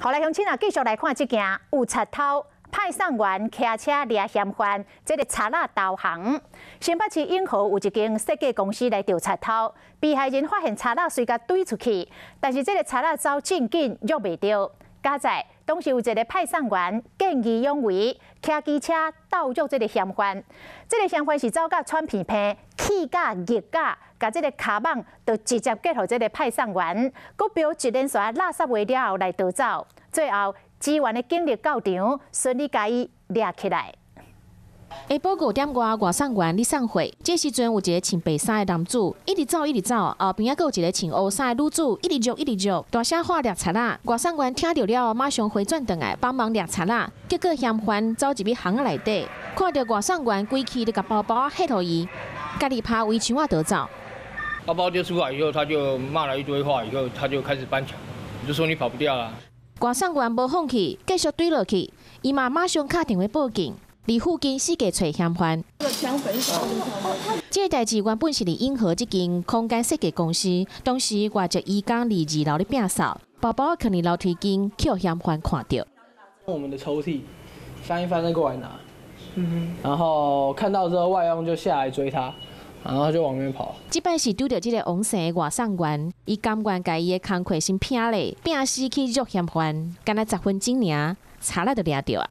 好來，鄉親啊，繼續來看這件有賊偷派送員騎車掠嫌犯，這个賊仔導航。新北市永和有一間設計公司來著賊偷，被害人發現賊仔隨共追出去，但是這个賊仔走真緊，約袂著。佳哉當時有一个派送員見義勇為，騎機車鬥約這个嫌犯。這个嫌犯是走甲喘鼻鼻，氣甲熱甲，共這个跤蠓就直接給予這个派送員，閣飆一連串垃圾話了後來逃走。最後支援的警力到場，順利共伊掠起來。下晡5點外，外送員咧送貨，這時陣有一个穿白衫的男子一直走一直走，後邊仔閣有一个穿烏衫的女子一直約一直約，大聲喊掠賊仔。外送員聽著了後，馬上回轉轉來幫忙掠賊仔。結果嫌犯走入去巷仔內底，看著外送員規氣就共包包仔彼予伊，家己拍圍牆仔逃走。包包丟出來以後，他就罵了一堆話，以後他就開始翻牆，就說你跑不掉啦。外送員無放棄，繼續追落去，伊嘛馬上敲電話報警。佇附近四界揣嫌犯。這个代誌原本是佇永和這間空間設計公司，當時外籍移工佇二樓咧摒掃，包包囥佇樓梯間，予嫌犯看著。我們的抽屜翻一翻再過來拿，然後看到之後外傭就下來追他，然後就往那邊跑。這擺是拄著這个王姓外送員，伊甘願共伊的工課先撇咧，拼死去約嫌犯，干焦10分鐘爾，賊仔就掠著啊！